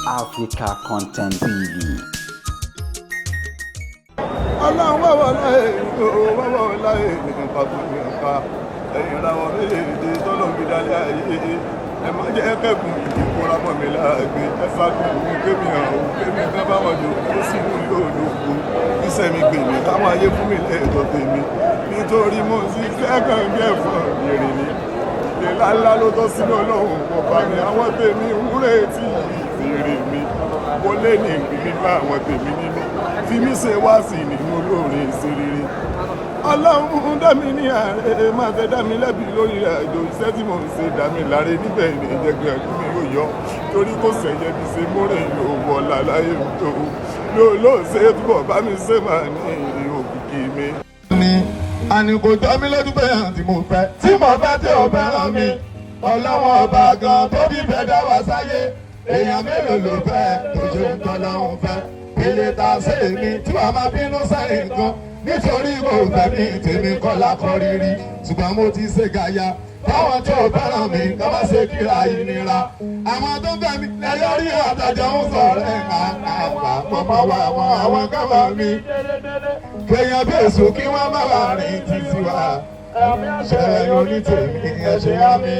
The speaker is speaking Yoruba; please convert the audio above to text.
Africa Content TV. Ọlọ́run wà wà láyé, wà wà láyé, nǹkan tó ní nǹkan ẹ̀yìn ra wọn méjèèjì tọ́lọ́ fi dalẹ̀ ayé. Ẹ má jẹ́ kẹ́kùn ìkóra mọ́ mi láàgbé. Ẹ fàdùn mi kémi hàn kémi kan bá wọn jò ó sì mú yóò lóko iṣẹ́ mi gbè mí káwọn ayé fún mi lẹ́ẹ̀tọ́ tèmi, nítorí mo sì kẹ́kàn bí ẹ̀fọn ìrìn ni. Ìlà ńlá ló tọ́ sínú Ọlọ́run ọba mi. Àwọn tèmi ń retí ìbéèrè mi wọlé ní ìpínlẹ̀ bá àwọn tèmi nínú fi mí ṣe wá sí nínú olórin ìṣerere. Ọlọ́run dá mi ní ààrẹ, máa fẹ́ dá mi lẹ́bi lórí àjò iṣẹ́ tí mò ń ṣe. Dá mi láre níbẹ̀ ní ìjẹ́gbẹ́ ẹ̀kú mi yóò yọ, torí kò sẹ̀yẹ bí ṣe mórè ló wọ̀ láláyé tó ló ṣe túbọ̀ bá mi ṣe máa ní òkìkí mi. Ni àní kò jọ mí lójú pé hàn tí mo fẹ́, tí mo fẹ́ tí ò fẹ́ràn mi. Ọlọ́wọ́n ọba gan tó bí fẹ́ dá wa sáyé, èèyàn mélòó ló fẹ́ tó ṣe ń tọ́ lọ́hùn fẹ́? Èlé ta sí èmi tí wàá máa bínú sẹ́yìn kan nítorí kò fẹ́ mi, tèmi kọ́ lákọ́ rírí. Ṣùgbọ́n mo ti ṣe gàyà táwọn tó fẹ́ràn mi kọ́ bá ṣe kíra ìnira. Àwọn tó fẹ́ mi lẹ́yọ́ rí àtàjọ ń sọ̀rọ̀ ẹ̀ àpá mọ́mọ́ wa àwọn kábà mi kéèyàn bí èso kí wọ́n má wà rìn títí wa ṣe onítèmi ẹ ṣe á mi.